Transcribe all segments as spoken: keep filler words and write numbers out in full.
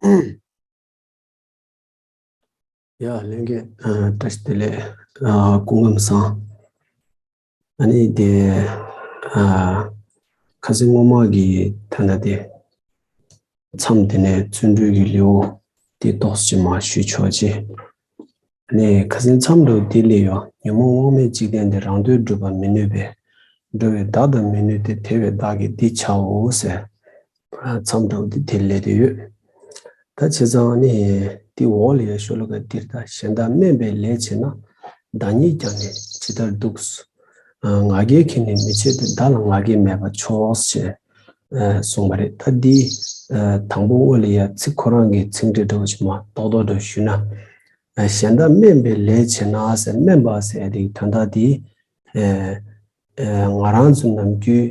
ཡ་ལྷན་རྒྱས། ཨ་བཀྲ་ཤིས་བདེ་ལེགས། ཨ་སྐུ་ཁམས་བཟང་། ཨ་ནི་དེ་ཨ་ཁ་སང་སྔོན་མ་གི་ད་ལྟ་དེ་མཚམས་དེ་ནས་བརྩོན་འགྲུས་ཀྱི་ལེའུ་དེ་ཏོག་ཙམ་མར་ཞུས་ཆོག་ཅིག་ཨ་ནི་ཁ་སང་མཚམས་འདྲ་བོ་དེ་སླེབས་ཡོད། ཉོན་མོངས་དབང་མེད་འཇིག་རྟེན་འདིར། རང་དོན་སྒྲུབ་པར་མི་ནུས་པས། འགྲོ་བའི་བདག་དང་མི་ནུས་ཏེ། དེ་བས་བདག་གིས་འདི་བྱའོ་ཟེར། ཨ་མཚམས་འདྲ་བོ་དེ་དེ་སླེབས་བསྡད་ཡོད། ད་བྱས་ཙང་ནི་དེ་འོག་ལ་ཡ་ཤོ་ལོ་ཀ་འདིར། ད་གཞན་དག་དམན་པའི་ལས་བྱེད་ན། བདག་ཉིད་ཀྱང་ནི་ཇི་ལྟར་སྡུག་ཨ་ང་རྒྱལ་གྱིས་ནི་མི་ཕྱེད་དེ། བདག་ལ་ང་རྒྱལ་མེད་པར་ཕྱོགས་ཞེས་ཨ་གསུངས་པ་རེད། ད་འདི་ཨ་དང་པོ་སྔོན་ལ་ཡ་ཚིག་ཁོ་རང་གི་ཚིག་འགྲེལ་འདྲ་བོ་ཅིག་མར་རྡོག་རྡོག་འདྲ་བོ་ཞུས་ན། ཨ་གཞན་དག་དམན་པའི་ལས་བྱེད་ན་ཟེར། དམན་པ་ཟེར་དེའི་དོན་དག་དེ་ཨ་ཨ་ང་རང་ཚོ་ནམ་རྒྱུན་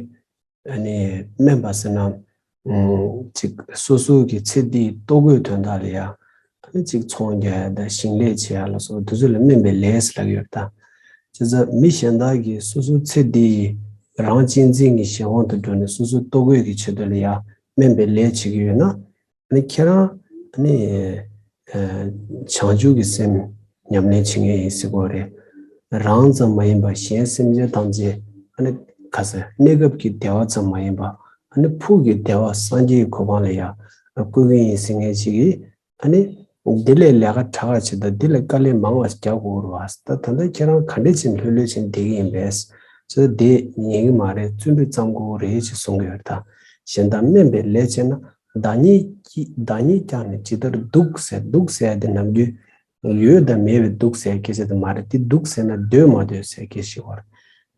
ཨ་ནི་དམན་པ་ཟེར་ན། ཨུམ། ཅིག་སོ་སོ་གི་ཚེ་འདིའི་ལྟོ་གོས་དོན་དག་ལ་ཡ། ཨ་ནི་ཅིག་ཚོང་རྒྱག་ཡ་དང་ཞིང་ལས་བྱེད་ཡ་ལ་སོགས་དེ་ཚོ་ལ་དམན་པའི་ལས་ཟེར་ལབ་ཀྱི་ཡོད་ད། བྱས་ཙང་མི་གཞན་དག་གིས་སོ་སོ་ཚེ་འདིའི་རང་གཅེས་འཛིན་གྱི་གཞན་དབང་དུ་འགྲོ་ནས་སོ་སོའི་ལྟོ་གོས་ཀྱི་ཆེད་དུ་ལ་ཡ་དམན་པའི་ལས་བྱེད་ཀྱི་ཡོད་ན། ཨ་ནི་ཁྱེད་རང་ཨ་ནི་ཨ་བྱང་ཆུབ་ཀྱི་སེམས་ཉམས་ལེན་བྱེད་མཁན་ཡིན་ཟེར་གྱི་ཡོད་རེད། རང་ཙམ་མ་ཡིན་པར་གཞན་སེམས་ཅན་ཐམས་ཅད་ཨ་ནི་ག་ཟེར་གནས་སྐབས་ཀྱི་བདེ་བ་ཙམ་མ་ཡིན་པར་ཨ་ནི་ཕུགས་ཀྱི་བདེ་བ་སངས་རྒྱས་ཀྱི་གོ་འཕང་ལ་ཡང་བཀོད་ཀྱི་ཡིན་ཟེར་མཁན་ཅིག་གིས་ཨ་ནི་འདི་ལས་ལས་ཀ་དྲག་ག་བྱེད་དང་འདི་ལས་དཀའ་ལས་མང་བ་རྒྱག་དགོས་རེད་བ། ད་ད་ལྟ་ཁྱེད་རང་ག་འདྲ་བྱས་ནས་ལྷོད་ལྷོད་བྱས་ནས་བསྡད་ཀྱི་ཡིན་པས། ཅི་ད་དེ་ཉན་གྱི་མ་རེད། བརྩོན་འགྲུས་བརྩམ་དགོས་རེད་ཅེས་གསུང་གི་ཡོད་ད། གཞན་དག་དམན་པའི་ལས་བྱེད་ན། བདག་ཉིད་ཀྱི་བདག་ཉིད་ཀྱང་ནི་ཇི་ལྟར་སྡུག་ཟེར། སྡུག་ཟེར་ཡ་དེ་ནམ་རྒྱུན་ཡོད་དང་མེད་པའི་སྡུག་ཟེར་སྐད་ཆ་དེ་མ་རེད། དེ་སྡུག་ཟེར་ན་འདོད་མ་འདོད་ཟེར་སྐད་ཆ་ཞིག་བར།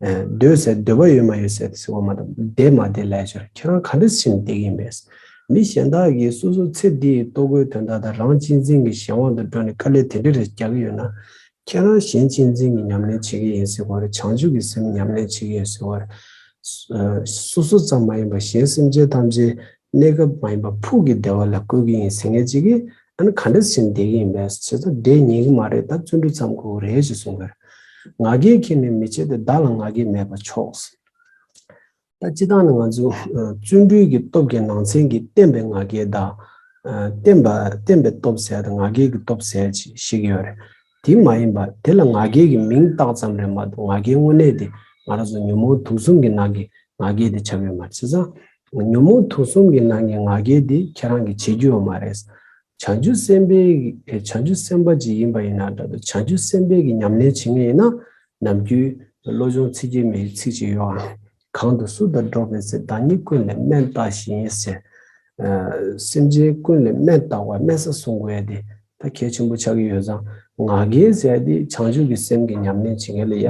ཨ་འདོད་ཟེར་འདོད་པ་ཡོད་མ་ཡོད་ཟེར་དེ་ཟེར་བ་མ་གཏོགས་བདེ་མ་བདེ་ལབ་ཡ་ཅིག་ཡོད་རེད། ཁྱེད་རང་ག་འདྲ་བྱས་ནས་བསྡད་ཀྱི་ཡིན་པས། མི་གཞན་དག་གིས་སོ་སོ་ཚེ་འདིའི་ལྟོ་གོས་དོན་དག་དང་རང་གཅེས་འཛིན་གྱི་གཞན་དབང་དུ་འགྲོ་ནས་དཀའ་ལས་དེ་འདྲ་རེ་རྒྱག་གི་ཡོད་ན། ཁྱེད་རང་གཞན་གཅེས་འཛིན་གྱི་ཉམས་ལེན་བྱེད་ཀྱི་ཡིན་ཟེར་བ་རེད། བྱང་ཆུབ་ཀྱི་སེམས་ཉམས་ལེན་བྱེད་ཀྱི་ཡིན་ཟེར་བ་རེད། སོ་སོ་ཙམ་མ་ཡིན་པར་གཞན་སེམས་ཅན་ཐམས་ཅད་གནས་སྐབས་མ་ཡིན་པར་ཕུགས་ཀྱི་བདེ་བ་ལ་བཀོད་ཀྱི་ཡིན་ཟེར་མཁན་ཅིག་གིས་ཨ་ནི་ག་འདྲ་བྱས་ནས་བསྡད་ཀྱི་ཡིན་པས། བྱས་ཙང་བསྡད་ཉན་གྱི་མ་རེད། ད་བརྩོན་འགྲུས་བརྩམ་དགོས་རེད་ཅེས་གསུངས་པ་རེད། ང་རྒྱལ་གྱིས་ནི་མི་ཕྱེད་དེ། བདག་ལ་ང་རྒྱལ་མེད་པར་ཕྱོགས། ད་སྤྱིར་བཏང་ནི་ང་ཚོ་ཨ་བརྩོན་འགྲུས་ཀྱི་སྟོབས་ཀྱི་ནང་ཚན་གྱི་བརྟན་པའི་ང་རྒྱལ་དང་། ཨ་བརྟན་པ་བརྟན་པའི་སྟོབས་ཟེར་དང་ང་རྒྱལ་གྱི་སྟོབས་ཟེར་ཅིག་ཤེས་ཀྱི་ཡོད་རེད། དེ་མ་ཡིན་པ་དེ་ལ་ང་རྒྱལ་གྱི་མིང་བཏགས་ཙམ་རེད་མ་གཏོགས་ང་རྒྱལ་དངོས་གནས་དེ་ང་རང་ཚོ་ཉོན་མོངས་དུག་གསུམ་གྱི་ནང་གི་ང་རྒྱལ་དེ་ཆགས་ཡོད་མ་རེད། བྱས་ཙང་ཉོན་མོངས་དུག་གསུམ་གྱི་ནང་གི་ང་རྒྱལ་དེ་ཁྱེད་རང་གིས་བྱེད་རྒྱུ་ཡོད་མ་རེད། བྱང་ཆུབ་སེམས་དཔའི་བྱང་ཆུབ་སེམས་དཔའ་ཅིག་ཡིན་པ་ཡིན་ན་འདྲ་འདུག་བྱང་ཆུབ་སེམས་དཔའི་གི་ཉམས་ལེན་བྱེད་མཁན་ཡིན་ན། ནམ་རྒྱུན་བློ་སྦྱོང་ཚིག་བརྒྱད་མའི་ཚིག་ཅིག་ཡོད་ཨ། གང་དུ་སུ་དང་འགྲོགས་པའི་ཚེ། བདག་ཉིད་ཀུན་ལས་དམན་བལྟ་ཞིང་ཟེར། ཨ་སེམས་ཅན་ཀུན་ལས་དམན་བལྟ་བ་དམན་ས་བཟུང་དགོས་ཡ་དེ་ད་གལ་ཆེན་པོ་ཆགས་ཀྱི་ཡོད་ཙང་། ང་རྒྱལ་ཟེར་ཡ་དེ་བྱང་ཆུབ་ཀྱི་སེམས་ཀྱི་ཉམས་ལེན་བྱེད་མཁན་ལ་ཡ་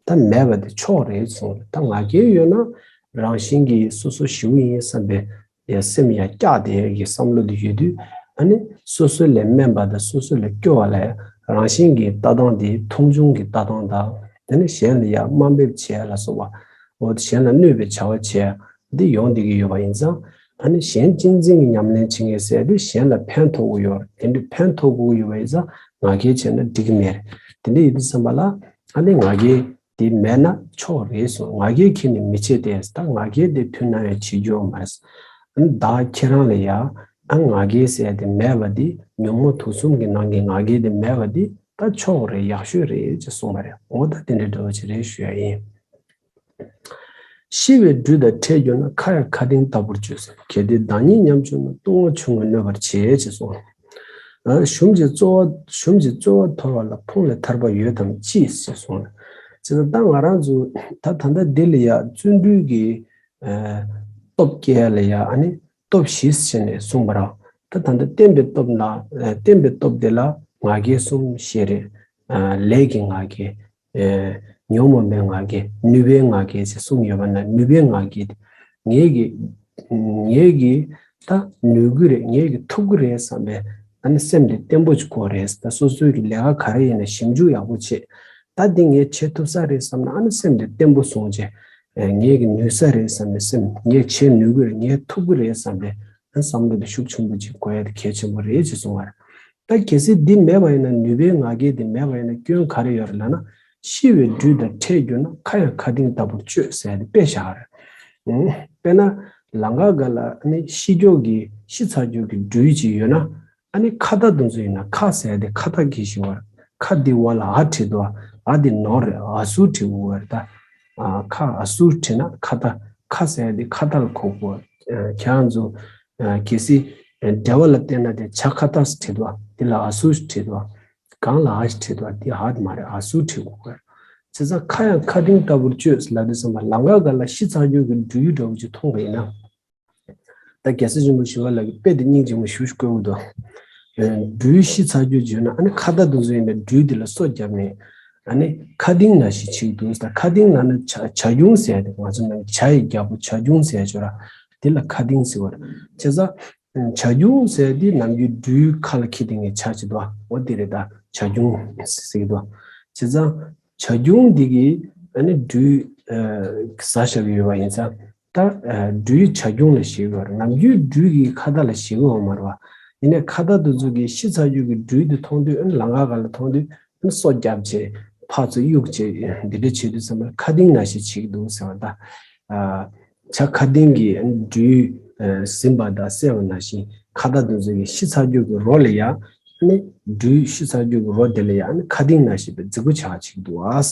ད་མེད་པ་དེ་ཕྱོགས་རེད་གསུངས་རེད། ད་ང་རྒྱལ་ཡོད་ན་རང་བཞིན་གྱིས་སོ་སོ་ཞི་བོ་ཡིན་བསམ་པའི་ཡ་སེམས་ཡ་སྐྱག་དེ་གི་བསམ་བློ་དེ་ཡོད་དུས། ཨ་ནི་སོ་སོ་ལས་དམན་པ་དང་སོ་སོ་ལས་སྐྱོ་བ་ལ་རང་བཞིན་གྱི་ལྟ་སྟངས་དེ་མཐོང་ཆུང་གི་ལྟ་སྟངས་དང་། དེ་ནི་གཞན་ལ་ཡ་དམའ་འབེབས་བྱས་ལ་སོགས་པ། འོ་གཞན་ལ་གནོད་པའི་བྱ་བ་བྱས་འདི་ཡོང་བསྡད་ཀྱི་ཡོད་པ་ཡིན་ཙང་། ཨ་ནི་གཞན་གཅེས་འཛིན་གྱི་ཉམས་ལེན་བྱེད་མཁན་ཟེར་དུས་གཞན་ལ་ཕན་ཐོགས་ཀྱི་ཡོད་རེད། དེ་འདྲའི་ཕན་ཐོགས་དགོས་ཀྱི་ཡོད་པ་ཡིན་ཙང་ང་རྒྱལ་བྱས་ན་འགྲིག་གི་མེད་རེད། དེ་འདྲ་ཡིན་དུས་ཙམ་པ་ལ་ཨ་ནི་ང་རྒྱལ་དེ་མེད་ན་ཆོག་རེད་གསུངས། ང་རྒྱལ་གྱིས་ནི་མི་ཕྱེད་དེ། ད་ང་རྒྱལ་དེ་དུས་ནམ་ཡང་བྱེད་རྒྱུ་ཡོད་མ་རེད། ཨ་ནི་བདག་ཁྱེད་རང་ལ་ཡ་ཨ་ང་རྒྱལ་ཟེར་དེ་མེད་པ་དེ། ཉོན་མོངས་དུག་གསུམ་གྱི་ནང་གི་ང་རྒྱལ་དེ་མེད་པ་དེ་ད་ཆོག་རེད། ཡག་ཤོས་རེད་ཅེས་གསུངས་པ་རེད། འོ་ད་དེ་འདྲའི་འདྲ་བོ་ཅིག་རེད་ཞུ་ཡ་ཡིན། ཤི་བའི་སྦྲུལ་དང་ཕྲད་གྱུར་ན། ཁ་ཡང་ཁ་གདེངས་ལྟ་བུར་སྤྱོད་ཟེར། གལ་ཏེ་བདག་ཉིད་ཉམ་ཆུང་ན། ལྟུང་བ་ཆུང་ངུས་གནོད་པར་བྱེད་ཅེས་གསུངས། ཨ་ཞུམ་གྱིས་རྩོལ་བ་ཞུམ་གྱིས་རྩོལ་བ་འཐོར་བ་ལ། ཕུང་ལས་ཐར་པ་ཡོད་དམ་ཅི་ཟེར་གསུངས། ཅེས་ད་ང་རང་ཚོ་ད་ད་ལྟ་འདི་ལ་ཡ་བརྩོན་འགྲུས་ཀྱི་ཨ་སྟོབས་སྐྱེ་ཡ་ལ་ཡ་ཨ་ནི་སྟོབས་བཞི་ཟེར་ནས་གསུངས་པ་རེད། ད་ད་ལྟ་བརྟན་པའི་སྟོབས་ལ་ཨ་བརྟན་པའི་སྟོབས་དེ་ལ་ང་རྒྱལ་གསུམ་བཤད་རེད། ཨ་ལས་ཀྱི་ང་རྒྱལ། ཨེ་ཉོན་མོངས་པའི་ང་རྒྱལ། ནུས་པའི་ང་རྒྱལ་ཅེས་གསུམ་ཡོད་པ་ན། ནུས་པའི་ང་རྒྱལ་དེ་ངས་ཀྱི་ངས་ཀྱི་ད་ནུས་ཀྱི་རེད། ངས་ཀྱི་ཐུབ་ཀྱི་རེད་བསམ་པའི་ཨ་ནི་སེམས་དེ་བརྟན་པོ་ཅིག་དགོས་རེད། ད་སོ་སོའི་གི་ལས་ཀ་ག་རེ་ཡིན་ན་ཞིབ་འཇུག་ཡག་པོ་བྱེད། ད་འདི་ངས་བྱེད་ཐུབ་ས་རེད་བསམ་ན་ཨ་ནི་སེམས་དེ་བརྟན་པོ་བཟུང་བྱས། ཨེ་ངས་ཀྱི་ནུས་ས་རེད་བསམ་པའི་སེམས། ངས་བྱེད་ནུས་ཀྱི་རེད། ངས་ཐུབ་ཀྱི་རེད་བསམ་པའི་ཨ་བསམ་བློ་དེ་ཤུགས་ཆེན་པོ་ཅིག་དགོས་ཡ་དེ་གལ་ཆེན་པོ་རེད་ཅེས་གསུངས་པ་རེད། ད་གལ་སྲིད་འདི་མེད་པ་ཡིན་ན། ནུས་པའི་ང་རྒྱལ་འདི་མེད་པ་ཡིན་ན་སྐྱོན་ག་རེ་ཡོད་རེད་ལབ་ན། ཤི་བའི་སྦྲུལ་དང་ཕྲད་གྱུར་ན། ཁ་ཡང་ཁ་གདེངས་ལྟ་བུར་སྤྱོད་ཟེར་ཡ་དེ་དཔེ་བཞག་རེད། ཨང་དཔེར་ན་ལམ་ཁ་སྒང་ལ་ནི་ཤི་མགྱོགས་ཀྱི་ཤི་ཚར་མགྱོགས་ཀྱི་སྦྲུལ་ཅིག་ཡོད་ན། ཨ་ནི་ཁ་བརྡ་དེ་ཚོ་ཡིན་ན་ཁ་ཟེར་དེ་ཁ་བརྡ་གི་ཞིག་བར་ཁ་འདི་བ་ལ་ཨ་བྲིས་འདུག་ཨ་འདི་ནོར་རེད། ཨ་སུ་བྲིས་དགོས་རེད་ད། ཨ་ཁ་ཨ་སུ་བྲིས་ན་ཁ་བརྡ། ཁ་ཟེར་དེ་ཁ་བརྡ་ལ་གོ་དགོས། ཁྱེད་རང་ཚོ་གལ་སྲིད་འབྲེལ་བ་ལ་བལྟས་ན་དེ་བྱ་ཁ་བརྡ་བྲིས་འདུག་དེ་ལ་ཨ་སུ་བྲིས་འདུག་གང་ལ་ཨ་ཞིག་བྲིས་འདུག་དེ་ཨ་མ་རེད། ཨ་སུ་བྲིས་དགོས་རེད། བྱས་ཙང་ཁ་ཡང་ཁ་ཏིང་ལྟ་བུར་བཅོས་ལབ་དུས་ཙམ་པ་ལམ་ཁ་སྒང་ལ་ཤི་ཚར་རྒྱུ་གི་འབྲུ་ཡུལ་འདྲ་བོ་ཅིག་མཐོང་བ་ཡིན་ན། ད་རྒྱལ་སྲས་ཆེན་པོ་ཞི་བ་ལྷ་གིས་དཔེ་དེ་སྙིང་རྗེ་མོ་ཞེ་པོ་ཞིག་བཀོད་ཀྱི་འདུག་འབྲུ་ཤི་ཚར་རྒྱུ་བརྗོད་ན་ཨ་ནི་ཁ་བརྡ་དེ་ཚོ་ཡིན་ན་འབྲུ་དེ་ལ་སོ་བརྒྱབ་ནས་ཨ་ནི་ཁ་ཏིང་ན་ཞིག་བྱེད་ཀྱི་འདུག་ད་ཁ་ཏིང་ན་ནི་བྱ་བྱ་ཁྱུང་ཟེར་ཡ་དེ་ང་ཚོ་ནང་བྱ་ཡི་རྒྱལ་པོ་བྱ་ཁྱུང་ཟེར་ཡ་ཅིག་ཡོད་ར། དེ་ལ་ཁ་ཏིང་ཟེར་བ་རེད། བྱས་ཙང་བྱ་ཁྱུང་ཟེར་ཡ་དེ་ནམ་རྒྱུན་འབྲུའི་ཁ་ལ་འཁྱེར་བསྡད་མཁན་བྱ་ཅིག་འདུག་འོ་དེ་རེད། ད་བྱ་ཁྱུང་ཟེར་གྱི་འདུག་བྱས་ཙང་བྱ་ཁྱུང་འདི་གིས་ཨ་ནི་འབྲུ་ཟ་བཞག་གི་ཡོད་པ་ཡིན་ཙང་། ད་འབྲུའི་བྱ་ཁྱུང་ལ་ཞེད་ཀྱི་ཡོད་རེད། ནམ་རྒྱུན་འབྲུ་གི་ཁ་བརྡ་ལ་ཞེད་ཀྱི་ཡོད་མ་རེད་བ། ཡིན་ནའི་ཁ་བརྡ་དེ་ཚོ་གིས་ཤི་ཚར་རྒྱུ་གི་འབྲུ་དེ་མཐོང་དུས་ཨ་ནི་ལམ་ཁ་སྒང་ལ་མཐོང་དུས་ཨ་ནི་སོ་བརྒྱབ་བྱས་ཕར་ཚུར་གཡུག་བྱས་འདི་འདྲ་བྱེད་དུས་ཙམ་པ་ལ་ཁ་ཏིང་ན་ཞིག་བྱེད་ཀྱི་འདུག་ཟེར་བ་ད། བྱ་ཁ་ཏིང་གིས་ཨ་ནི་འབྲུ་ཟིན་པ་དང་བསད་པ་ནང་བཞིན་ཁ་བརྡ་དེ་ཚོ་གིས་ཤི་ཚར་རྒྱུ་གི་རོ་ལ་ཡ་ཨ་ནི་འབྲུ་ཤི་ཚར་རྒྱུ་གི་རོ་དེ་ལ་ཡ་ཨ་ནི་ཁ་ཏིང་ན་ཞིག་པའི་རྫིག་པོ་ཆགས་བྱེད་ཀྱི་འདུག་ཨ།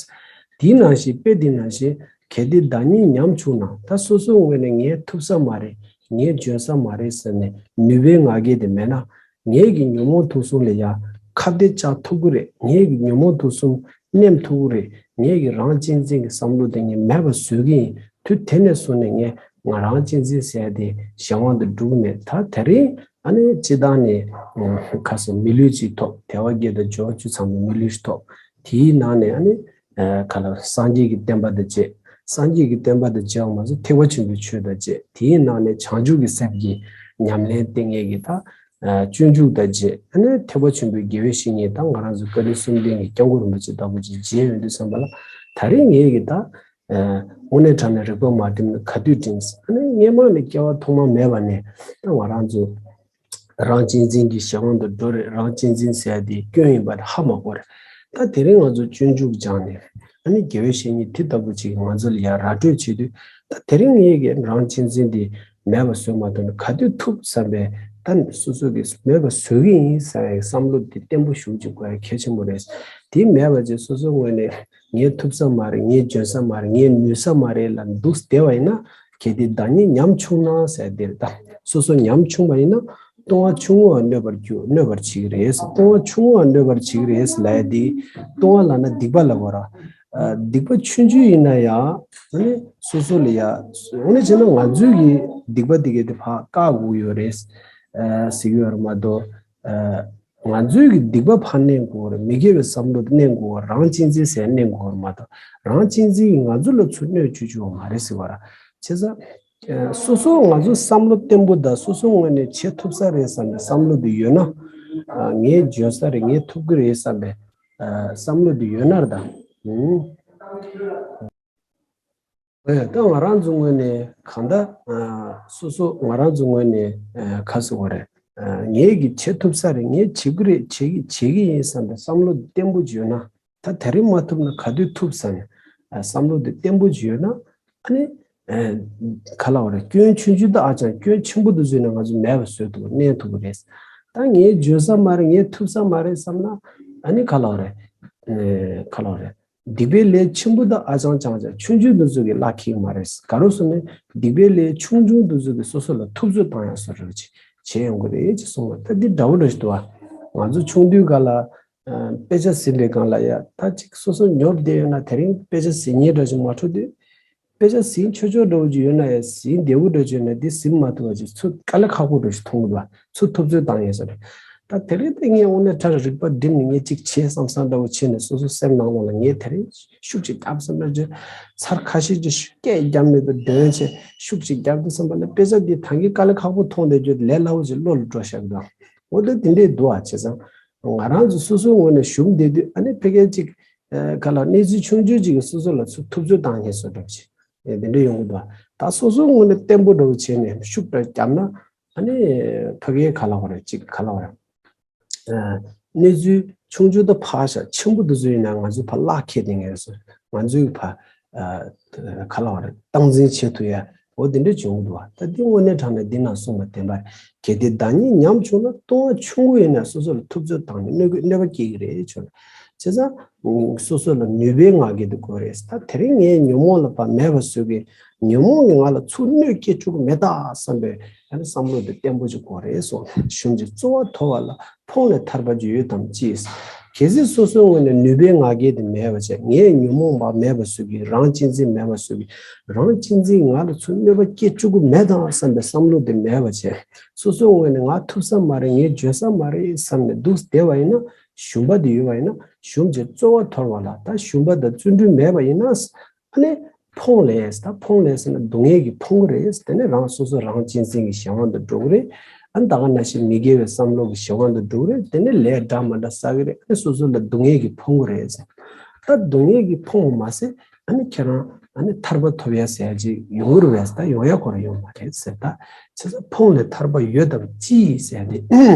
དེའི་ནང་བཞིན་དཔེ་དེའི་ནང་བཞིན། གལ་ཏེ་བདག་ཉིད་ཉམ་ཆུང་ན། ད་སོ་སོའི་ངོས་ནས་ངས་ཐུབ་ས་མ་རེད། ངས་འཇོན་ས་མ་རེད་ཟེར་ནས་ནུས་པའི་ང་རྒྱལ་དེ་མེད་ན། ངེད་ཀྱི་ཉོན་མོངས་དུག་གསུམ་ལ་ཡ་ཁ་གཏད་བཅག་ཐུབ་ཀྱི་རེད། ངེད་ཀྱི་ཉོན་མོངས་དུག་གསུམ་ནེམ་ཐུབ་ཀྱི་རེད། ངེད་ཀྱི་རང་གཅེས་འཛིན་གྱི་བསམ་བློ་དེ་ངས་མེད་པ་བཟོ་གི་ཡིན། དུས་དེ་ནས་བཟུང་ནས་ངས་ང་རང་གཅེས་འཛིན་ཟེར་ཡ་དེ་གཞན་དབང་དུ་འགྲོ་གི་མེད། ད་དེ་རིང་ཨ་ནི་སྤྱིར་བཏང་ནས་ཁ་སང་མི་ལུས་གཅིག་ཐོབ། དལ་བ་བརྒྱད་དང་འབྱོར་བ་བཅུ་ཚང་བའི་མི་ལུས་ཤིག་ཐོབ། དེའི་ནང་ནས་ཨ་ནི། ཨ་ག་ལ་སངས་རྒྱས་ཀྱི་བསྟན་པ་དང་བཅས། སངས་རྒྱས་ཀྱི་བསྟན་པ་དང་བཅས་པ་མ་ཟད་ཐེག་པ་ཆེན་པོའི་ཆོས་དང་བཅས། དེའི་ནང་ནས་བྱང་ཆུབ་ཀྱི་སེམས་ཀྱི་ཉམས་ལེན་ཏིང་ངེ་གི་ད་ཨ་སྤྱོད་འཇུག་དང་བཅས། ཨ་ནི་ཐེག་པ་ཆེན་པོའི་དགེ་བའི་བཤེས་གཉེན་ད་ང་རང་ཚོ་བཀའ་དྲིན་གསུམ་ལྡན་གྱི་སྐྱབས་མགོན་རིན་པོ་ཆེ་ལྟ་བུ་ཅིག་མཇལ་ཡོང་དུས་ཙམ་པ་ལ་ད་རེས་ངེད་ཀྱི་ད་ཨ་དངོས་གནས་དྲང་གནས་རིག་པ་མ་བསྒྲིམས་ན་ག་དུས་བསྒྲིམས། ཨ་ནི་སྔོན་མ་ནས་སྐྱེ་བ་ཐོག་མ་མེད་པ་ནས་ད་ང་རང་ཚོ། རང་གཅེས་འཛིན་གྱི་གཞན་དབང་དུ་འགྲོ་རེད། རང་གཅེས་འཛིན་ཟེར་ཡ་དེ་སྐྱོན་ཡིན་པ་དེ་ཧ་མ་གོ་རེད། ད་དེ་རིང་ང་ཚོ་སྤྱོད་འཇུག་སྦྱངས་ནས་ཨ་ནི་དགེ་བའི་བཤེས་གཉེན་དེ་ལྟ་བུ་ཅིག་ང་ཚོ་ལ་ཡང་ར་སྤྲོད་བྱེད་དུས། ད་དེ་རིང་ངེད་ཀྱིས་རང་གཅེས་འཛིན་དེ་མེད་པ་བཟོས་མ་ཐུབ་ན་ག་དུས་ཐུབ་བསམ་པའི་ད་སོ་སོ་གིས་མེད་པ་བཟོ་གི་ཡིན་ཟེར་བའི་བསམ་བློ་དེ་བརྟན་པོ་ཞེ་པོ་ཅིག་དགོས་ཡ་གལ་ཆེན་པོ་རེད། དེ་མེད་པ་ཅིག་སོ་སོའི་ངོས་ནས་ངས་ཐུབ་ས་མ་རེད། ངས་འཇོན་ས་མ་རེད། ངས་ནུས་ས་མ་རེད་ལབ་འདུག་བསྡད་པ་ཡིན་ན། གལ་ཏེ་བདག་ཉིད་ཉམ་ཆུང་ན་ཟེར་དེ་རེད་ད། སོ་སོ་ཉམ་ཆུང་བ་ཡིན་ན་ལྟུང་བ་ཆུང་ངུའང་གནོད་པར་འགྱུར། གནོད་པར་བྱེད་ཀྱི་རེད། ལྟུང་བ་ཆུང་ངུའང་གནོད་པར་བྱེད་ཀྱི་རེད་ལབ་ཡ་དེ། ལྟུང་བ་ལབ་ན་སྡིག་པ་ལབ་དགོས་ར། ཨ་སྡིག་པ་ཆུང་ཆུང་ཡིན་ན་ཡང་ཨ་ནི་སོ་སོ་ལ་ཡ། འོ་ན་བྱས་ན་ང་ཚོའི་གི་སྡིག་པ་དེ་གས་དེ་ཕར་བཀག་དགོས་ཡོད་རེད། ཨ་ཟེར་གྱི་ཡོད་རེད་མ་གཏོགས། ཨ་ང་ཚོའི་གི་སྡིག་པ་ཕར་མནན་དགོས་རེད། མི་དགེ་བའི་བསམ་བློ་མནན་དགོས་རེད། རང་གཅེས་འཛིན་ཟེར་མནན་དགོས་རེད་མ་གཏོགས། རང་གཅེས་འཛིན་གྱིས་ང་ཚོ་ལ་ཚུར་གནོད་བཅུག་བཅུག་པ་མ་རེད་ཟེར་བ་ར། བྱས་ཙང་། ཨ་སོ་སོ་ང་ཚོ་བསམ་བློ་བརྟན་པོ་དང་སོ་སོ་ངོས་ནས་བྱེད་ཐུབ་ས་རེད་བསམ་པའི་བསམ་བློ་དེ་ཡོད་ན། ཨ་ངས་འཇོན་ས་རེད། ངས་ཐུབ་ཀྱི་རེད་བསམ་པའི་ཨ་བསམ་བློ་དེ་ཡོད་ན་རེད་ད། ཨུམ། ཨེ་ད་ང་རང་ཚོ་ངོས་ནས་གང་ལྟར་ཨ་སོ་སོ་ང་རང་ཚོ་ངོས་ནས་ཨ་ག་ཟེར་དགོས་རེད། ཨ་ངས་ཀྱིས་བྱེད་ཐུབ་ས་རེད། ངས་བྱེད་ཀྱི་རེད། བྱེད་ཀྱི་བྱེད་ཀྱི་ཡིན་བསམ་པའི་བསམ་བློ་བརྟན་པོ་ཅིག་ཡོད་ན། ད་དེ་རིང་མ་ཐུབ་ན་ག་དུས་ཐུབ་བསམ་ནས་ཨ་བསམ་བློ་དེ་བརྟན་པོ་ཅིག་ཡོད་ན། ཨ་ནི་ཨ་ག་ལབ་དགོས་རེད། སྐྱོན་ཆུང་ཆུང་དང་ཨ་ཅང་སྐྱོན་ཆེན་པོ་དེ་ཚོ་ཡིན་ན་ང་ཚོ་མེད་པ་བཟོ་ཐུབ་གནས་ཐུབ་ཀྱི་རེད། ད་ངས་འཇོན་ས་མ་རེད། ངས་ཐུབ་ས་མ་རེད་བསམ་ན་ཨ་ནི་ག་ལབ་དགོས་རེད། ཨ་ག་ལབ་དགོས་རེད། སྡིག་པའི་ལས་ཆེན་པོ་དང་ཨ་ཅང་ཅང་ཅང་ཆུང་ཆུང་དེ་ཚོ་གིས་གླགས་འཁེལ་གྱི་མ་རེད། ག་རེ་ཟེར་ན་སྡིག་པའི་ལས་ཆུང་ཆུང་དེ་ཚོ་གིས་སོ་སོ་ལ་ཐུབ་ཚོད་བཏང་ཡག་བཟོ་འདྲ་ཅིག་བྱེད་ཡོང་གི་རེད་ཅེས་གསུངས་པ། ད་འདི་འདྲ་བོ་འདྲ་ཞིག་འདུག་ཨ། ང་ཚོ་ཆུང་དུས་སྒང་ལ་ཨ་དཔེ་ཆ་ཟིན་པའི་སྒང་ལ་ཡ་ད་ཅིག་སོ་སོ་ཉོབ་བསྡད་ཡོད་ན་དེ་རིང་དཔེ་ཆ་ཟིན་མཁན་འདྲ་ཞིག་མ་འཕྲོད་དུས། དཔེ་ཆ་ཟིན་ཆོག་ཆོག་འདྲ་བོ་ཅིག་ཡོད་ན་ཡང་ཟིན་བདེ་བོ་འདྲ་ཅིག་ཡོད་ན་འདི་ཟིན་མ་ཐུབ་པ་ཅིག་ཚུར་དཀའ་ལས་ཁག་པོ་འདྲ་ཞིག་མཐོང་གི་འདུག་ཚུར་ཐུབ་ཚོད་བཏང་ཡས་ཟེར་རེད། ད་དེ་རིང་དེ་ངས་དངོས་གནས་ཁྲ་རིག་པ་བསྒྲིམས་ནས་ངས་ཅིག་བྱེད་བསམ་བསམ་འདྲ་བོ་བྱས་ནས་སོ་སོ་སེམས་ནང་ལོགས་ལ་ངས་དེ་རིང་ཤུགས་ཅིག་བརྒྱབ་བསམ་འདྲ་ཅིག་ཚར་ཁ་ཤས་ཅིག་སྐད་བརྒྱབ་མེད་པའི་འདོན་བྱས་ཤུགས་ཅིག་བརྒྱབ་འདུག་བསམ་པ་ལ་དཔེ་ཆ་འདི་ད་གིན་དཀའ་ལས་ཁག་པོ་མཐོང་བསྡད་རྒྱུ་ལས་སླ་བོ་ཅིག་བློ་ལ་འགྲོ་བཞག་གི་འདུག་འོ་ད་དེ་འདྲས་འདུག་ཨ། བྱས་ཙང་ང་རང་ཚོ་སོ་སོའི་ངོས་ནས་ཞུམ་བསྡད་དུས་ཨ་ནི་ཕ་གིར་ཅིག་ཨ་ག་ལ་གནས་ཚུལ་ཆུང་ཆུང་ཅིག་གིས་སོ་སོ་ལ་ཚུར་ཐུབ་ཚོད་བཏང་མཁན་བཟོ་འདྲ་ཅིག་ཨེ་དེ་འདྲ་ཡོང་གི་འདུག་ད་སོ་སོའི་ངོས་ནས་བརྟན་པོ་འདྲ་བོ་བྱས་ནས་ཤུགས་འདྲ་བརྒྱབ་ན་ཨ་ནི་ཕ་གིའི་ག་ལ་བ་རེད་ཅིག་ག་ལ་བ་རེད། ཨ་གནས་ཚུལ་ཆུང་ཆུང་དང་ཕར་བཞག་ཆེན་པོ་དེ་ཚོ་ཡིན་ན་ང་ཚོ་ཕར་གླགས་འཁེལ་བསྡད་མཁན་བཟོ། ང་ཚོའི་ཕར་ཨ་ག་ལ་བ་རེད་སྟངས་འཛིན་བྱེད་ཐུབ་ཡ་ འོ་དེ་འདྲ་བྱུང་འདུག་བ། ད་འདི་དངོས་གནས་དྲང་གནས་འདི་ན་གསུངས་པ་བདེན་པ་རེད། གལ་ཏེ་བདག་ཉིད་ཉམས་བྱུང་ན། ལྟུང་བ་ཆུང་ངུ་ཡིན་ན་སོ་སོ་ལ་ཐུབ་ཚོད་བཏང་ནས་གནོད་གནོད་པ་སྐྱེལ་གྱི་རེད་བྱུང་། བྱས་ཙང་སོ་སོ་ལ་ནུས་པའི་ང་རྒྱལ་དེ་དགོས་རེད། ད་དེ་རིང་ངའི་ཉོན་མོངས་ལ་ཕར་མེད་པ་བཟོ་གི། ཉོན་མོངས་ཀྱིས་ང་ལ་ཚུར་གནོད་སྐྱེལ་བཅུག་གི་མེད་ད་བསམ་པའི་ཨ་ནི་བསམ་བློ་དེ་བརྟན་པོ་ཅིག་དགོས་རེད་སོ། གཞུང་གི་རྩོལ་བ་དོར་བ་ལ། ཕོངས་ལས་ཐར་པ་ཡོད་དམ་ཅི། གལ་སྲིད་སོ་སོའི་ངོས་ནས་ནུས་པའི་ང་རྒྱལ་དེ་མེད་པ་བྱས། ངའི་ཉོན་མོངས་པ་མེད་པ་བཟོ་གི། རང་གཅེས་འཛིན་མེད་པ་བཟོ་གི། རང་གཅེས་འཛིན་ང་ལ་ཚུར་གནོད་པ་སྐྱེལ་བཅུག་གི་མེད་དམ་བསམ་པའི་བསམ་བློ་དེ་མེད་པ་བྱས། སོ་སོའི་ངོས་ནས་ང་ཐུབ་ས་མ་རེད། ངས་འཇོན་ས་མ་རེད་བསམ་ནས་འདུག་བསྡད་པ་ཡིན་ན། ཞུམ་པ་དེ་ཡོད་པ་ཡིན་ན། ཞུམ་བྱས་རྩོལ་བ་དོར་བ་ལ། ད་ཞུམ་པ་དང་བརྩོན་འགྲུས་མེད་པ་ཡིན་ན། ཨ་ནི་ཕོངས་ལས། ད་ཕོངས་ལས་ཟེར་ན་སྡུག་བསྔལ་གྱིས་ཕོངས་ཀྱི་རེད། དེ་ནས་རང་སོ་སོ་རང་གཅེས་འཛིན་གྱི་གཞན་དབང་དུ་འགྲོ་གི་རེད། ཨ་ནི་ད་ག་ནང་བཞིན་མི་དགེ་བའི་བསམ་བློ་གི་གཞན་དབང་དུ་འགྲོ་གི་རེད། དེ་ནས་ལས་འདྲ་མི་འདྲ་བསགས་ཀྱི་རེད། ཨ་ནི་སོ་སོ་ལ་སྡུག་བསྔལ་གྱིས་ཕོངས་ཀྱི་རེད་ཟེར། ད་སྡུག་བསྔལ་གྱིས་ཕོངས་པ་མ་ཟད། ཨ་ནི་ཁྱེད་རང་ཨ་ནི་ཐར་པ་ཐོབ་ཡ་ཟེར་ཡ་ཅིག་ཡོང་གི་རེད་པས། ད་ཡོང་ཡ་ཁོ་རང་ཡོད་མ་རེད་ཟེར། ད་བྱས་ཙང་ཕོངས་ལས་ཐར་པ་ཡོད་དམ་ཅི་ཟེར་ཡ་དེ།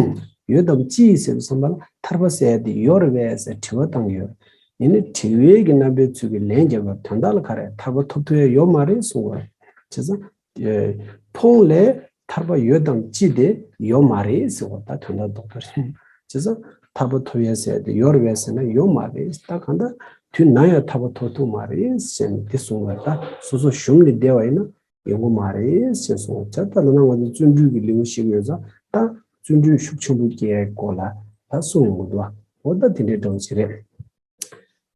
ཡོད་དམ་ཅི་ཟེར་བསམ་པ་ལ་ཐར་པ་ཟེར་ཡ་དེ་ཡོད་རེད་པས་ཟེར་དྲི་བ་བཏང་གི་ཡོད་རེད། ཡིན་ནའི་དྲི་བའི་གི་རྣམ་པའི་ཚུལ་གྱིས་ལན་བརྒྱབ་པར་དོན་དག་ལ་ག་རེ། ཐར་པ་ཐོབ་ཐུབ་ཡ་ཡོད་མ་རེད་གསུངས་པ་རེད། བྱས་ཙང་། ཨེ། ཕོངས་ལས་ཐར་པ་ཡོད་དམ་ཅི་དེ་ཡོད་མ་རེད་ཟེར་བ། ད་དོན་དག་རྡོག་རྡོག་རེད། བྱས་ཙང་ཐར་པ་ཐོབ་ཡ་ཟེར་དེ་ཡོད་རེད་པས་ཟེར་ན་ཡོད་མ་རེད། ད་གང་ལྟར་དུས་ནམ་ཡང་ཐར་པ་ཐོབ་ཐུབ་མ་རེད་ཟེར་ནས་དེ་གསུངས་པ་རེད། ད་སོ་སོ་ཞུམ་ནས་བསྡད་པ་ཡིན་ན་ཡོང་གི་མ་རེད་ཟེར་གསུངས། བྱས་ཙང་ད་ལྟ་ང་ཚོ་བརྩོན་འགྲུས་ཀྱི་ལེའུ་ཞིག་ཡོད་ཙང་ད་བརྩོན་འགྲུས་ཤུགས་ཆེན་པོ་སྐྱེ་ཡའི་སྐོར་ལ་ད་གསུངས་ཡོང་གི་འདུག་འོ་ད་དེ་འདྲའི་འདྲ་བོ་ཞིག་རེད།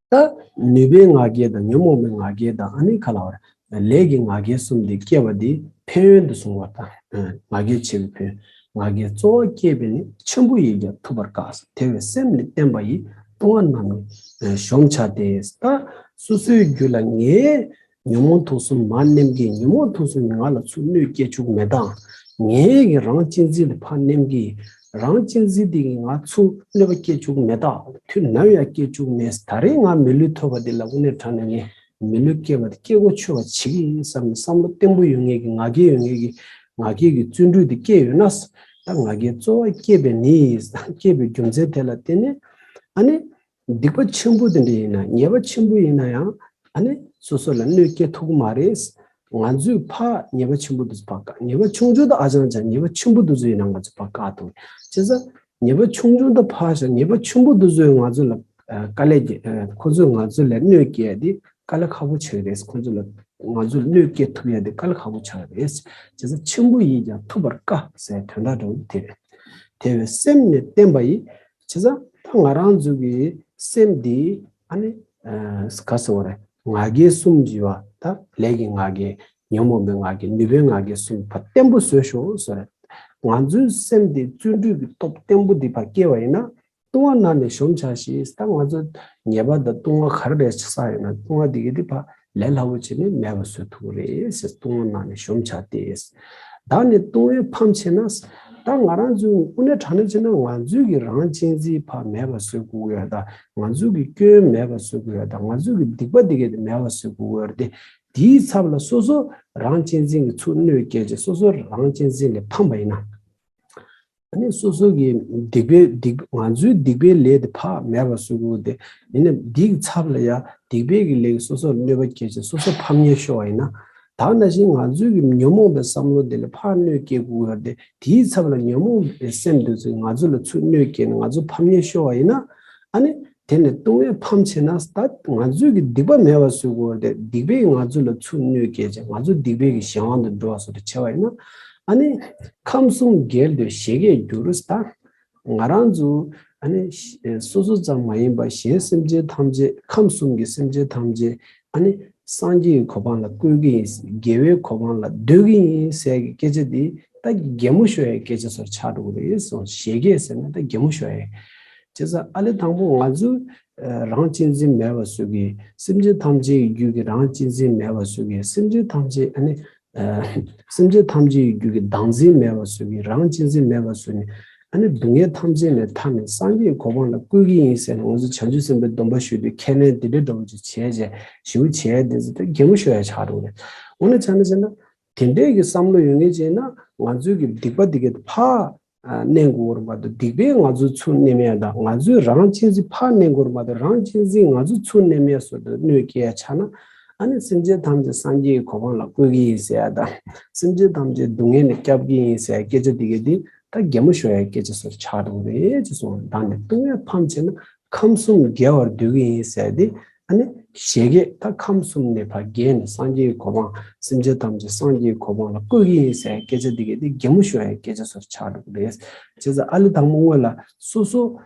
ད་ནུས་པའི་ང་རྒྱལ་དང་ཉོན་མོངས་པའི་ང་རྒྱལ་དང་ཨ་ནི་ག་ལ་བར་ལས་ཀྱི་ང་རྒྱལ་གསུམ་འདི་སྐྱེ་བ་འདི་ཕན་ཡོན་དུ་གསུངས་པ་དང་། ང་རྒྱལ་ཆེ་བའི་ཕན་ཡོན། ང་རྒྱལ་རྩོལ་བ་སྐྱེས་པས་ནི། ཆེན་པོ་ཡིས་ཀྱང་ཐུབ་པར་དཀའ། དེ་བས་སེམས་ནི་བརྟན་པ་ཡིས། ལྟུང་བ་རྣམས་ནི་གཞོམ་བྱ་སྟེ། ད་སོ་སོའི་རྒྱུད་ལ་ངའི་ཉོན་མོངས་དུག་གསུམ་མར་མནན་གྱིན། ཉོན་མོངས་དུག་གསུམ་ང་ལ་ཚུར་གནོད་སྐྱེལ་བཅུག་མེད་དམ། ངའི་གི་རང་གཅེས་འཛིན་དེ་ཕར་མནན་གྱིན། རང་གཅེས་འཛིན་དེ་གིས་ང་ཚུར་གནོད་པ་སྐྱེལ་བཅུག་མེད་དམ། དུས་ནམ་ཡང་སྐྱེལ་བཅུག་མེད། ད་རེས་ང་མི་ལུས་ཐོབ་པ་འདི་ལ་དངོས་གནས་དྲང་གནས་ངས་མི་ལུས་སྐྱེས་པ་དེ་སྐྱེ་སྒོ་ཆོད་པ་བྱེད་ཀྱི་ཡིན་བསམ་ནས་བསམ་བློ་བརྟན་པོ་ཡོད་མཁན་གྱི་ང་རྒྱལ་ཡོད་མཁན་གྱི་ང་རྒྱལ་གྱི་བརྩོན་འགྲུས་དེ་སྐྱེས་ཡོད་ན། ད་ང་རྒྱལ་རྩོལ་བ་སྐྱེས་པས་ནི། སྐྱེས་པའི་རྒྱུ་མཚན་དེ་ལ་བརྟེན་ནས་ཨ་ནི། སྡིག་པ་ཆེན་པོ་དེ་འདྲ་ཡིན་ན། ཉེས་པ་ཆེན་པོ་ཡིན་ན་ཡང་ཨ་ནི་སོ་སོ་ལ་གནོད་སྐྱེལ་ཐུབ་ཀྱི་མ་རེད། ང་ཚོས་ཕར་ཉེས་པ་ཆེན་པོ་དེ་ཚོ་ཕར་བཀག་ཉེས་པ་ཆུང་ཆུང་དང་ཨ་ཅང་ཅང་། ཉེས་པ་ཆེན་པོ་དེ་ཚོ་ཡིན་ན་ང་ཚོས་ཕར་བཀག་ཐུབ། བྱས་ཙང་ཉེས་པ་ཆུང་ཆུང་དང་ཕར་བཞག་ཉེས་པ་ཆེན་པོ་དེ་ཚོས་ང་ཚོ་ལ་དཀའ་ལས་རྒྱག་ཁོ་ཚོས་ང་ཚོ་ལ་གནོད་སྐྱེལ་ཡ་དེ་དཀའ་ལས་ཁག་པོ་ཆགས་ཀྱི་རེད། ཁོ་ཚོ་ལ་ང་ཚོ་ལ་གནོད་སྐྱེལ་ཐུབ་ཡ་དེ་དཀའ་ལས་ཁག་པོ་ཆགས་ཀྱི་རེད། བྱས་ཙང་ཆེན་པོ་ཡིས་ཀྱང་ཐུབ་པར་དཀའ་ཟེར་དོན་དག་འདྲ་བོ་དེ་རེད། དེ་བས་སེམས་ནི་བརྟན་པ་ཡིས། བྱས་ཙང་ད་ང་རང་ཚོ་གི་སེམས་འདི་ཨ་ནི་ག་ཟེར་བ་རེད། ང་རྒྱལ་གསུམ་གྱི་བ། ད་ལས་ཀྱི་ང་རྒྱལ། ཉོན་མོངས་པའི་ང་རྒྱལ། ནུས་པའི་ང་རྒྱལ་གསུམ་ཕར་བརྟན་པོ་བཟོས་ཤོག་ཟེར། ང་ཚོའི་སེམས་འདི་བརྩོན་འགྲུས་ཀྱི་སྟོབས་བརྟན་པོ་འདི་ཕར་སྐྱེ་བ་ཡིན་ན། ལྟུང་བ་རྣམས་ནི་གཞོམ་བྱ་ཞེས། ད་ང་ཚོ་ཉེས་པ་དང་ལྟུང་བ་ག་རེ་རེ་བསགས་ཡོད་ན་ལྟུང་བ་འདི་གི་འདི་ཕར་ལས་སླ་པོ་བྱས་ནས་མེད་པ་བཟོ་ཐུབ་ཀྱི་རེད་ཟེར། ལྟུང་བ་རྣམས་ནི་གཞོམ་བྱ་སྟེ། བདག་ནི་ལྟུང་བས་ཕམ་བྱས་ན། ད་ང་རང་ཚོའི་དངོས་གནས་དྲང་གནས་བྱས་ན་ང་ཚོའི་གི་རང་གཅེས་འཛིན་ཕར་མེད་པ་བཟོ་དགོས་ཀྱི་ཡོད་ད། ང་ཚོའི་གི་སྐྱོན་མེད་པ་བཟོ་དགོས་ཡོད་ད། ང་ཚོའི་གི་སྡིག་པ་འདི་གས་དེ་མེད་པ་བཟོ་དགོས་ཀྱི་ཡོད་རེད་དེ། དེའི་ཚབ་ལ་སོ་སོ་རང་གཅེས་འཛིན་གྱིས་ཚུར་གནོད་སྐྱེལ་བྱས་སོ་སོ་རང་གཅེས་འཛིན་ལས་ཕམ་པ་ཡིན་ན། ཨ་ནི་སོ་སོ་གི་སྡིག་པའི་སྡིག་ང་ཚོའི་སྡིག་པའི་ལས་དེ་ཕར་མེད་པ་བཟོ་དགོས་ཏེ། ཡིན་ན་འདིའི་ཚབ་ལ་ཡང་སྡིག་པའི་གི་ལས་ཀྱིས་སོ་སོར་གནོད་པ་སྐྱེལ་བྱས་སོ་སོ་ཕམ་ཉེས་ཤོར་བ་ཡིན་ན། ད་ནང་བཞིན་ང་ཚོའི་གི་ཉོན་མོངས་པའི་བསམ་བློ་དེ་ལ་ཕར་གནོད་སྐྱེལ་དགོས་ཡོད་དེ། དེའི་ཚབ་ལ་ཉོན་མོངས་པའི་སེམས་དེ་ཚོས་ང་ཚོ་ལ་ཚུར་གནོད་སྐྱེལ་ནས་ང་ཚོ་ཕམ་ཉེས་ཤོར་བ་ཡིན་ན། ཨ་ནི་དེ་ནི་ལྟུང་བས་ཕམ་བྱས་ན། ད་ང་ཚོའི་གི་སྡིག་པ་མེད་པ་བཟོ་དགོས་ཡོད་དེ། སྡིག་པས་ང་ཚོ་ལ་ཚུར་གནོད་སྐྱེལ་བྱས་ང་ཚོ་སྡིག་པའི་གི་གཞན་དབང་དུ་འགྲོ་བ་བཟོ་འདྲ་བྱས་པ་ཡིན་ན། ཨ་ནི་ཁམས་གསུམ་རྒྱལ་དུ་བཞད་གད་འགྱུར། ད་ང་རང་ཚོ་ཨ་ནི་སོ་སོ་ཙམ་མ་ཡིན་པར་གཞན་སེམས་ཅན་ཐམས་ཅད། ཁམས་གསུམ་གྱི་སེམས་ཅན་ཐམས་ཅད་ཨ་ནི་སངས་རྒྱས་ཀྱི་གོ་འཕང་ལ་བཀོད་ཀྱི་ཡིན། རྒྱལ་བའི་གོ་འཕང་ལ་སྡོད་ཀྱི་ཡིན་ཟེར་གྱི་སྐད་ཆ་འདི་ད་གད་མོ་ཤོར་ཡའི་སྐད་ཆ་ཚོར་ཆགས་འགྲོ་གི་རེད་གསུངས། བཞད་གད་ཟེར་ན་ད་གད་མོ་ཤོར་ཡ། བྱས་ཙང་ཨ་ལེ་དང་པོ་ང་ཚོ་རང་གཅེས་འཛིན་མེད་པ་བཟོ་གི། སེམས་ཅན་ཐམས་ཅད་ཀྱི་རྒྱུད་ཀྱི་རང་གཅེས་འཛིན་མེད་པ་བཟོ་གི། སེམས་ཅན་ཐམས་ཅད་ཨ་ནི། སེམས་ཅན་ཐམས་ཅད་ཀྱི་རྒྱུད་ཀྱི་བདག་འཛིན་མེད་པ་བཟོ་གི། རང་གཅེས་འཛིན་མེད་པ་བཟོ་ནས་ཨ་ནི་སྡུག་བསྔལ་ཐམས་ཅད་ནས་ཐར་ནས་སངས་རྒྱས་ཀྱི་གོ་འཕང་ལ་བཀོད་ཀྱི་ཡིན་ཟེར་ནས་ང་ཚོ་བྱང་ཆུབ་སེམས་དཔའི་སྡོམ་པ་ཞུ་དུས་ཁས་ལེན་དེ་འདྲའི་འདྲ་བོ་ཅིག་བྱས་རྗེས་ཞུ་བྱས་དེ་ཚོ་ད་གད་མོ་ཤོར་ཡ་ཆགས་འགྲོ་གི་རེད། འོ་ན་ཆ་ནས་བྱས་ན། དེ་འདྲའི་གི་བསམ་བློ་ཡོད་མཁན་ཅིག་ཡིན་ན་ང་ཚོའི་གི་སྡིག་པ་འདི་གས་ཕར་མནན་དགོས་རེད་མ་གཏོགས། སྡིག་པས་ང་ཚོ་ཚུར་མནན་ཡ་དང་། ང་ཚོའི་རང་གཅེས་འཛིན་ཕར་མནན་དགོས་རེད་མ་གཏོགས། རང་གཅེས་འཛིན་ང་ཚོ་ཚུར་མནན་ཡ་བཟོ་འདྲ་གནོད་སྐྱེལ་ཡ་ཆགས་ན། ཨ་ནི་སེམས་ཅན་ཐམས་ཅད་སངས་རྒྱས་ཀྱི་གོ་འཕང་ལ་བཀོད་ཀྱི་ཡིན་ཟེར་ཡ་དང་། སེམས་ཅན་ཐམས་ཅད་སྡུག་བསྔལ་ནས་སྐྱོབ་ཀྱི་ཡིན་ཟེར་ཡ་སྐད་ཆ་འདི་གས་འདི་ད་གད་མོ་ཤོར་ཡ་སྐད་ཆ་བཟོ་འདྲ་ཆགས་འགྲོ་གི་རེད་ཅེས་གསུངས། བདག་ནི་སྡུག་བསྔལ་ཕམ་བྱས་ན་ཁམས་གསུམ་རྒྱལ་བར་འདོད་ཀྱི་ཡིན་ཟེར་ཡ་འདི། ཨ་ནི་བཞད་གད་ད་ཁམས་གསུམ་ནས་ཕར་རྒྱལ་ནས་སངས་རྒྱས་ཀྱི་གོ་འཕང་། སེམས་ཅན་ཐམས་ཅད་སངས་རྒྱས་ཀྱི་གོ་འཕང་ལ་བཀོད་ཀྱི་ཡིན་ཟེར་ཡ་སྐད་ཆ་འདི་གས་འདི་གད་མོ་ཤོར་ཡ་སྐད་ཆ་བཟོ་འདྲ་ཆགས་འགྲོ་གི་རེད། བྱས་ཙང་ཨ་ལི་དང་པོ་སྔོན་ལ་སོ་སོ་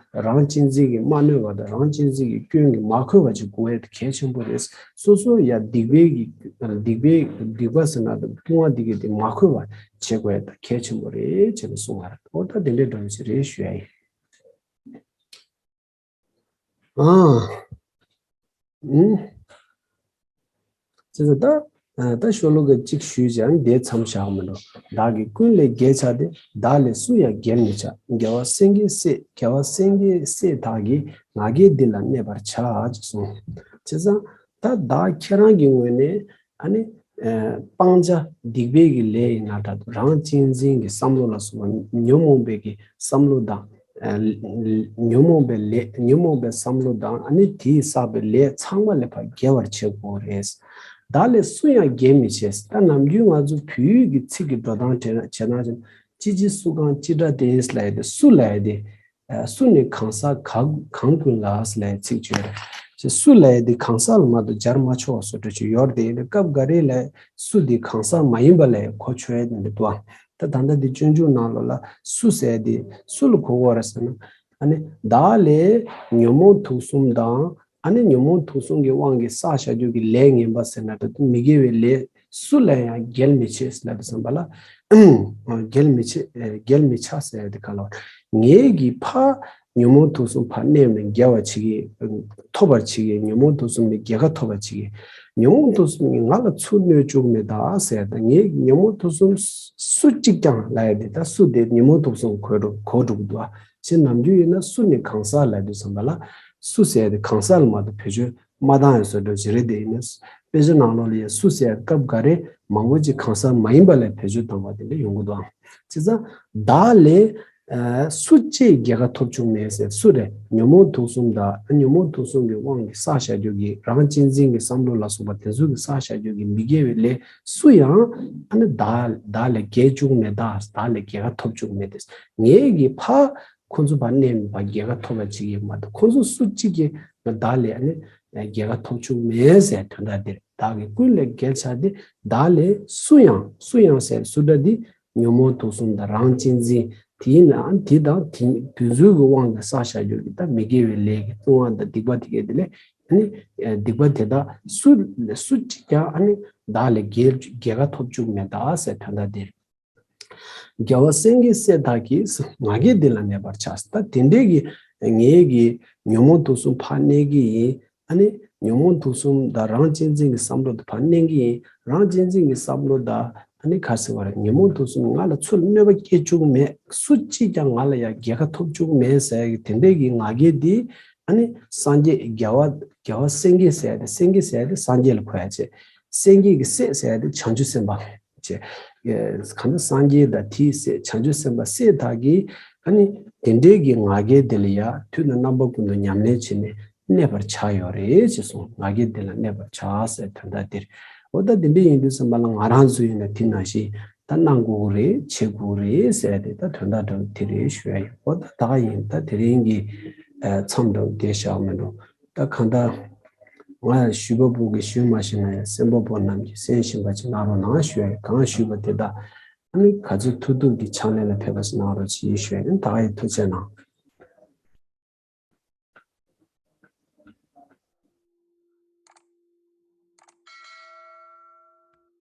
རང་གཅེས་འཛིན་གྱིས་མ་གནོད་པ་དང་། རང་གཅེས་འཛིན་གྱི་སྐྱོན་གྱིས་མ་གོས་པ་ཅིག་དགོས་ཡ་དེ་གལ་ཆེན་པོ་རེད། སོ་སོ་ཡ་སྡིག་པའི་གི་སྡིག་པའི་སྡིག་པ་ཟེར་ན་ལྟུང་བ་འདི་གས་དེ་མ་གོས་པ་བྱེད་དགོས་ཡ་ད་གལ་ཆེན་པོ་རེད་ཅེས་ནས་གསུངས་པ་རེད། འོ་ད་དེ་འདྲའི་འདྲ་བོ་ཞིག་རེད་ཞུ་ཡ་ཡིན། ཨ། ཨུམ། ཅེས་ད། ད་ཤོ་ལོ་ཀ་གཅིག་ཞུས་ཀྱང་དེ་མཚམས་བཞག་མི་འགྲོ། བདག་གིས་ཀུན་ལས་རྒྱལ་བྱ་སྟེ། བདག་ལས་སུ་ཡང་རྒྱལ་མི་བྱ། རྒྱལ་བ་སེང་གེའི་སྲས། རྒྱལ་བ་སེང་གེའི་སྲས་དག་གིས། ང་རྒྱལ་འདི་ལ་གནས་པར་བྱ་ཅེས་གསུངས། བྱས་ཙང་ད་བདག་ཁྱེད་རང་གི་ངོས་ནས། ཨ་ནི། ཨ། སྤང་བྱ་སྡིག་པའི་གི་ལས་ཡིན་ན་འདྲ། རང་གཅེས་འཛིན་གྱི་བསམ་བློ་ལ་སོགས་པ་ཉོན་མོངས་པའི་གི་བསམ་བློ་དང་། ཨ། ཉོན་མོངས་པའི་ལས། ཉོན་མོངས་པའི་བསམ་བློ་དང་། ཨ་ནི་དེས་བསགས་པའི་ལས་ཚང་མ་ལས་ཕར་རྒྱལ་བར་བྱེད་དགོས་རེད། བདག་ལས་སུ་ཡང་རྒྱལ་མི་བྱེད། ད་ནམ་རྒྱུན་ང་ཚོ་བོད་ཡིག་གི་ཚིག་གི་འགྲོ་སྟངས་བྱས་ན། བྱས་ན་ཅི་ཅི་སུ་གང་ཅི་འདྲ་དེ་ལབ་ཡ་དེ། སུ་ལབ་ཡ་དེ། སུ་ནི་གང་ཟག་གང་གང་ཀུན་ལ་ཟེར་ལབ་ཡ་ཚིག་བརྗོད་རེད། ཅེས་སུ་ལབ་ཡ་འདི་གང་ཟག་ལ་མ་གཏོགས་སྦྱར་མ་ཆོག་པ་བཟོ་འདྲ་ཅིག་ཡོད་རེད་དེ། ཡིན་ན་སྐབས་འགའ་རེ་ལ་སུ་འདི་གང་ཟག་མ་ཡིན་པ་ལ་གོ་ཆོད་ཡ་དེ་འདྲ་འདུག་ཨ། ད་ད་ལྟ་འདི་སྤྱོད་འཇུག་ནང་ལོགས་ལ་སུ་ཟེར་ཡ་འདི་སུ་ལ་གོ་དགོས་རེད་ཟེར་ན། ཨ་ནི་བདག་ལས་ཉོན་མོངས་དུག་གསུམ་དང་། ཨ་ནི་ཉོན་མོངས་དུག་གསུམ་གྱི་དབང་གིས་བསགས་བཞག་རྒྱུ་གི་ལས་ངན་པ་ཟེར་ན་འདྲ། མི་དགེ་བའི་ལས་སུ་ལ་ཡང་རྒྱལ་མི་བྱེད་ལབ་པའི་བསམ་པ་ལ། རྒྱལ་མི་བྱེད། རྒྱལ་མི་བྱ་ཟེར་ཡ་དེ་ག་ལ་བ། ངེད་ཀྱིས་ཕར་ཉོན་མོངས་དུག་གསུམ་ཕར་གནས་ནས་རྒྱལ་བ་བྱེད་ཀྱི། ཐོབ་པར་བྱེད་ཀྱི། ཉོན་མོངས་དུག་གསུམ་ནས་རྒྱལ་ཁ་ཐོབ་པར་བྱེད་ཀྱི། ཉོན་མོངས་དུག་གསུམ་གྱིས་ང་ལ་ཚུར་གནོད་བཅུག་མེད་ད་ཟེར། ད་ངེད་ཉོན་མོངས་དུག་གསུམ་སུ་གཅིག་ཀྱང་ལབ་ཡ་དེ། ད་སུ་དེ་ཉོན་མོངས་དུག་གསུམ་གོ་འགྲོ་གོ་འགྲོ་གི་འདུག་ཨ། ཅེས་ནམ་རྒྱུན་ཡིན་ན་སུ་ནི་གང་ཟག་ལབ་དུས་ཙམ་པ་ལ། སུ་ཟེར་ཡ་དེ་གང་ཟག་ལ་མ་གཏོགས་བེད་སྤྱོད་མ་བཏང་ཡ་བཟོ་འདྲ་ཅིག་རེད་དེ། ཡིན་ན་དཔེ་ཆ་ནང་ལོགས་ལ་ཡ་སུ་ཟེར་ཡ་སྐབས་འགའ་རེ་མང་པོ་ཅིག་གང་ཟག་མ་ཡིན་པ་ལ་བེད་སྤྱོད་བཏང་བ་དེ་འདྲ་ཡོང་གི་འདུག་ཨང་། བྱས་ཙང་བདག་ལས་སུ་གཅིག་རྒྱལ་ཁ་ཐོབ་བཅུག་མེད་ཟེར། སུ་རེད། ཉོན་མོངས་དུག་གསུམ་དང་། ཉོན་མོངས་དུག་གསུམ་གྱི་དབང་གིས་བསགས་བཞག་རྒྱུ་གི་རང་གཅེས་འཛིན་གྱི་བསམ་བློ་ལ་སོགས་པ་དེ་ཚོ་གིས་བསགས་བཞག་རྒྱུ་གི་མི་དགེ་བའི་ལས་སུ་ཡང་ཨ་ནི་བདག་བདག་ལས་རྒྱལ་བཅུག་མེད་ད། བདག་ལས་རྒྱལ་ཁ་ཐོབ་བཅུག་མེད་དེ། ངེད་ཀྱིས་ཕར་ཁོ་ཚོ་ཕར་གནས་ནས་ཕར་རྒྱལ་ཁ་ཐོབ་པ་ཅིག་ཡིན་མ་གཏོགས། ཁོ་ཚོ་སུ་གཅིག་གིས་བདག་ལས་ཨ་ནི་རྒྱལ་ཁ་ཐོབ་བཅུག་མེད་ཟེར་དོན་དག་འདིར། བདག་གིས་ཀུན་ལས་རྒྱལ་བྱ་སྟེ། བདག་ལས་སུ་ཡང་། སུ་ཡང་ཟེར་སུ་འདྲ་འདི་ཉོན་མོངས་དུག་གསུམ་དང་རང་གཅེས་འཛིན། དེ་ཡིན་ནའང་དེ་དང་དེ་དེ་ཚོའི་གི་དབང་གིས་བསགས་བཞག་རྒྱུ་གི་ད་མི་དགེ་བའི་ལས་ཀྱི་ལྟུང་བ་དང་སྡིག་པ་དེ་གས་དེ་ལས། ཨ་ནི་སྡིག་པ་དེ་དག་སུ་སུ་གཅིག་ཀྱང་ཨ་ནི་བདག་ལས་རྒྱལ་རྒྱལ་ཁ་ཐོབ་བཅུག་མེད་ད་ཟེར་དོན་དག་འདིར། རྒྱལ་བ་སེང་གེའི་སྲས་དག་གིས། ང་རྒྱལ་འདི་ལ་གནས་པར་བྱ། ད་དེ་འདྲའི་གི་ངེད་ཀྱིས་ཉོན་མོངས་དུག་གསུམ་ཕར་གནས་ཀྱི་ཡིན། ཨ་ནི་ཉོན་མོངས་དུག་གསུམ་དང་རང་གཅེས་འཛིན་གྱི་བསམ་བློ་དེ་ཕར་གནས་ཀྱི་ཡིན། རང་གཅེས་འཛིན་གྱི་བསམ་བློ་དང་ཨ་ནི་ག་ཟེར་བ་རེད། ཉོན་མོངས་དུག་གསུམ་ང་ལ་ཚུར་གནོད་པ་སྐྱེལ་བཅུག་མེད། སུ་གཅིག་ཀྱང་ང་ལ་ཡང་རྒྱལ་ཁ་ཐོབ་བཅུག་མེད་ཟེར་གི་དེ་འདྲའི་གི་ང་རྒྱལ་འདི། ཨ་ནི་སངས་རྒྱས་རྒྱལ་བ་རྒྱལ་བ་སེང་གེ་ཟེར་ཡ་དེ། སེང་གེ་ཟེར་ཡ་དེ་སངས་རྒྱས་ལ་གོ་ཡ་བྱས། སེང་གེ་གི་སྲས་ཟེར་ཡ་དེ་བྱང་ཆུབ་སེམས་དཔའ། ཅེས། གང་ལྟར་སངས་རྒྱས་དང་དེའི་སྲས་བྱང་ཆུབ་སེམས་དཔའ་སྲས་དག་གིས་ཨ་ནི་དེ་འདྲའི་གི་ང་རྒྱལ་དེ་ལ་ཡ་དུས་དང་རྣམ་པ་ཀུན་ཏུ་ཉམས་ལེན་བྱས་ནས་གནས་པར་བྱ་ཡོད་རེད་ཅེས་གསུངས། ང་རྒྱལ་དེ་ལ་གནས་པར་བྱ་ཟེར་དོན་དག་འདིར། འོ་ད་དེ་འདྲ་ཡིན་དུས་ཙམ་པ་ལ་ང་རང་ཚོ་ཡིན་ན་དེ་ནང་བཞིན་ད་གནང་དགོས་ཀྱི་རེད། བྱེད་དགོས་ཀྱི་རེད་ཟེར་ཏེ་ད་དོན་དག་འདྲ་བོ་དེ་རེད་ཞུ་ཡ་ཡིན། འོ་ད་ད་ག་ཡིན། ད་དེ་རིང་གི་མཚམས་འདྲ་བོ་དེ་བཞག་མི་འགྲོ། ད་གང་ལྟར་ང་ཞུས་པ་པོ་གིས་ཞུས་མ་ཤེས་ན་ཡང་གསན་པ་པོ་རྣམས་ཀྱིས་གསན་བཞིན་པ་ཅིག་གནང་རོགས་གནང་ཞུ་ཡ་ཡིན། གང་ཞུས་པ་དེ་དག་ཨ་ནི་ག་ཚོད་ཐུབ་ཐུབ་ཀྱིས་ཕྱག་ལེན་ལ་ཕེབས་པ་ཞིག་གནང་རོགས་ཞེས་ཞུ་ཡ་ཡིན། ད་ག་ཡིན། ཐུགས་རྗེ་གནང་།